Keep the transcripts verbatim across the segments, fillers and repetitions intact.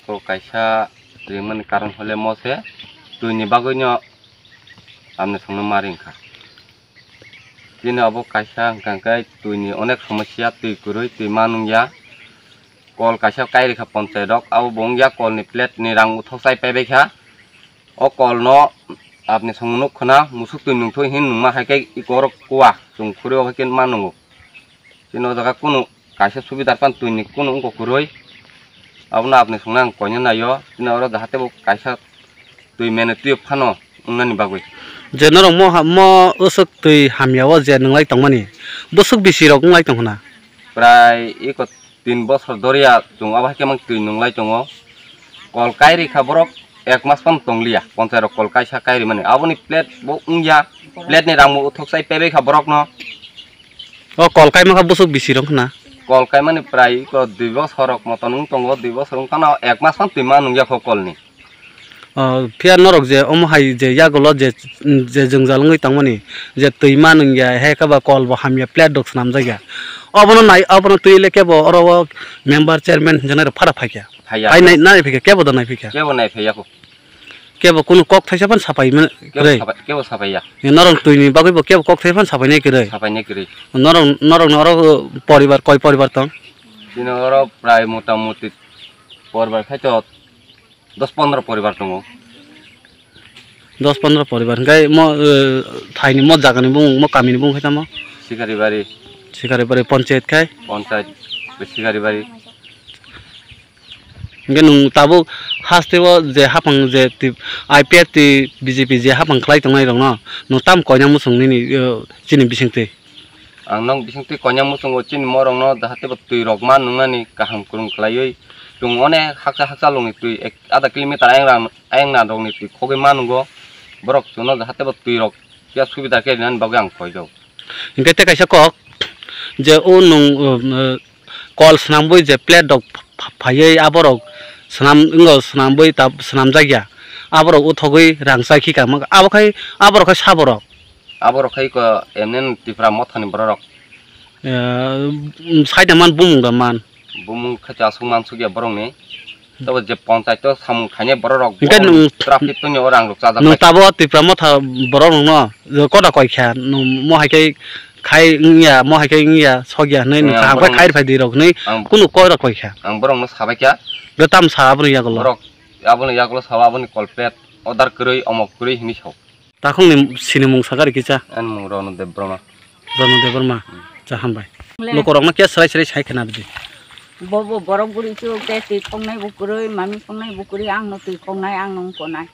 Kol kaisa ringmani karon hole mo se, twini bagwino apni songno ma ringkha. Chini obo kaisa hwnkha khe twini onek somosya, twi kwrwi, twi ma nungya. Kol kaisa kai rikha ponchai rok, abo bo wngya kolni plate ni rang uthok chai paibaikha. O kolno apni songno nuk khna, musuk twi nungthok hin nungma hai khe iko rok kuwa chwng khuri o hai khe ma nungo. Chini o jaga kunu kaisa subidar pan twini kunu wngkha kwrwi. Abono apni songno ang koina naio. Chini oro jahate bo kaisa twi mene twi phano wngnani bagwi. Je norok mo ha-, mo usuk twi hamya o je nwnglai tongmani, bwswk bisi rok wnglai tong khna? Prai iko tin bosor doriya chwng abo hai khe mang twi nwnglai tongo. Kol kai rikha borok ek mas phano tongliya, ponchai rok kol kaisa kai rimani. Aboni plate bo wngya, plate ni rang bo uthok chai paibai kha borokno. O kol kaima kha bwswk bisi rok khna? Kol kaimani prai iko dui bosor rok motom wng tongo, dui bosor wng phano ek mas phano twi ma nungya kho kolni. O, phiya norok je omo hai je yagulo je, je jwngjal wngwi tongmani, je twi ma nungya, hai khe ba kol bo hamya, plate rok swnamjakya. Obono nai, obono twi le kebo oro o member, chairman hinjaknai rok phara phaikha. Phaiya. Phai nai, nai phaikha, kebo da nai phaikha. Kebo nai phaiya kho. Kebo kunu kok thaisa phano sapai mani Kebo kwrwi. Sapai, kebo sapaiya. Norok twini bagwi bo kebo kok thaisa phano sapai nai kwrwi. Sapai nai kwrwi. Norok, norok ni oro poribar, koi poribar tong? Chini oro prai mota moti poribar khai to dos pondro poribar tongo. Dos pondro poribar hwnkhe mo, eh, thaini mo jagani bumung, mo kamini bumung khe tamo? Sikaribari. Sikaribari ponchayat khai? Ponchayat Sikaribari. Hwnkhe nwng tabuk haste o je haphang je twi, I P F twi B J P je haphang khlai tongnai rokno nwng tam koina muchung nini, eh, chini bisingtwi? Ang nok bisingtwi koina muchungo chini morokno jahate bo twi rok ma nungnani kaham kwrwng khlaiwi chwng onek haksa haksa longni twi ek adha kilometer ayang rang, ayang na rokni twi khogwi ma nungo. Borok chwngno jahate bo twi rok ya subida khe rinani bagwi ang koijago. Hwnkhe tei kaisa kok je o nwng, um, uh, kol swnambwi je plate rok pha-, phaiwi aborok swnam, wngo swnambwi ta swnamjakya, aborok uthogwi rang chai khika abo khai aborok khai saborok. Aborok khai ko M N N Tipra mothani bororok. Eh, um, saida man bumung da man. Bumung khe aswk mansukya borokni. Tabo je ponchayat o samung khainai bororok Hwnkhe borom nwng, traffic tongya o rang rok chajak nwng bai. Tabo Tipra motha borok nwngno koda koi kha, nwng mo hai khe khai wngya, mo hai khe wngya, sokya hwnwi nwng Nwng kaham khe borokno khai rwphai di rok hwnwi ang kunu koi rok koi kha. Ang borokno sabai kha. Bo tam sa aboni yagulo. Borok aboni yagulo sao aboni kol plate order kwrwi, omok kwrwi hwnwi sao. Takhukni sinimung sakha rikisa. Ani mung Ronu Debbarma. Ronu Debbarma. Hmm. Cha hambai. Le. Lukurokno khe srai srai sai khna bidi. Bo bo borok buri chu khe twi khongnai bo kwrwi, mami khongnai bo kwrwi, ang no twi khongnai, ang no wngkonai.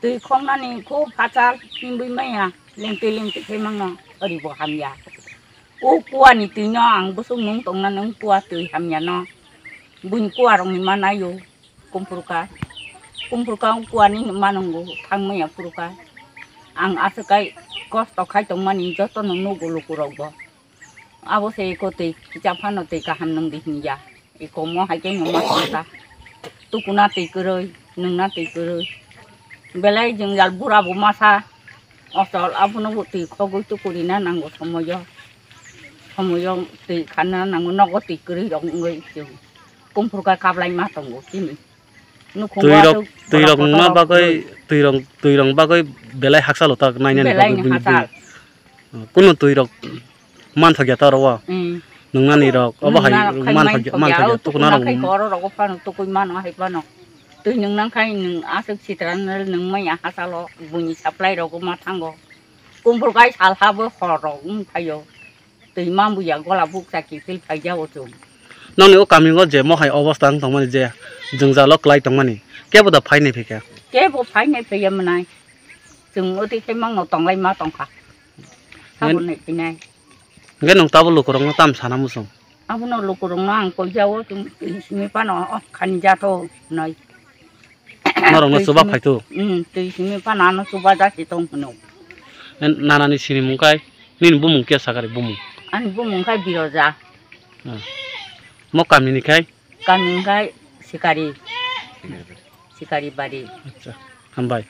Twi khongnani kho phacha himwi maya, lengtwi lengtwi khe mangno ori bo hamya. O kuani twi no ang bwswk nung tongna nung kua twi hamya no. Buini kua rokni manaio. Kumphuru kha, kumphuru kha wng kuani manungo thangmaya phuru kha. Ang aswk kai kosto khai tongmani jotono nugo lukurokbo. Abo se eko twi kicha phano twi kaham nungdi hinya. Eko mo hai khe nungma tongkha. Tukuna twi kwrwi, nungna twi kwrwi. Belai jwngjal bura bo masa. Ochol abono bo twi khogwi tukurina nango somoyo. Somoyo twi khanna nango, nogo twi kwrwi rok wngwi chwng. Kumphuru kha kablai ma tongo chini. Nukhungo Twi rok, aswk twi rok kotor nungma rok bagwi, kwrwi. Twi rok, twi rok bagwi belai haksa lo tak nainani Belai bagwi ni buini haksa. Bui. Kuno twi rok manthokya ta oro o. Mm. Nungnani rok, obo hai Nungna rok khai manthokya, manthokya, manthokya, tukuna tukuna rok. Khai koro rogo phano tukui mano hai phano. Twi nung nang khai nung aswk sitra nung maya hachalo buini supply rogo ma thango. Kumphuru kai salha bo hor rok wng phaio. Twi mambuya gola bukcha kiphil phaijao chwng. Nokni o kamingo je mohai obosta wng tongmani je jwngjalo kwlai tongmani kebo da phainai phikha? Kebo phainai phaiya mwnai. Chwng oti khai mangno tonglai ma tongkha. Ngen- Tabuk nai phinai. Hwnkhe nwng tabuk lukurokno tam sana muchung? Abono lukurokno ang koijao chwng twi simi phano, oh, khani jatho hwnwi. Norokno Twi chuba simi, phaitu? Mm, twi simi phano ano chuba jasi tong hwno. Eh, nanani sinimung kai, nini bumung khe sakari bumung? Ani bumung khai Biroja. Hmm. Mo kamini khai? Kamini khai Sikari. Sikari bari. Acha, hambai.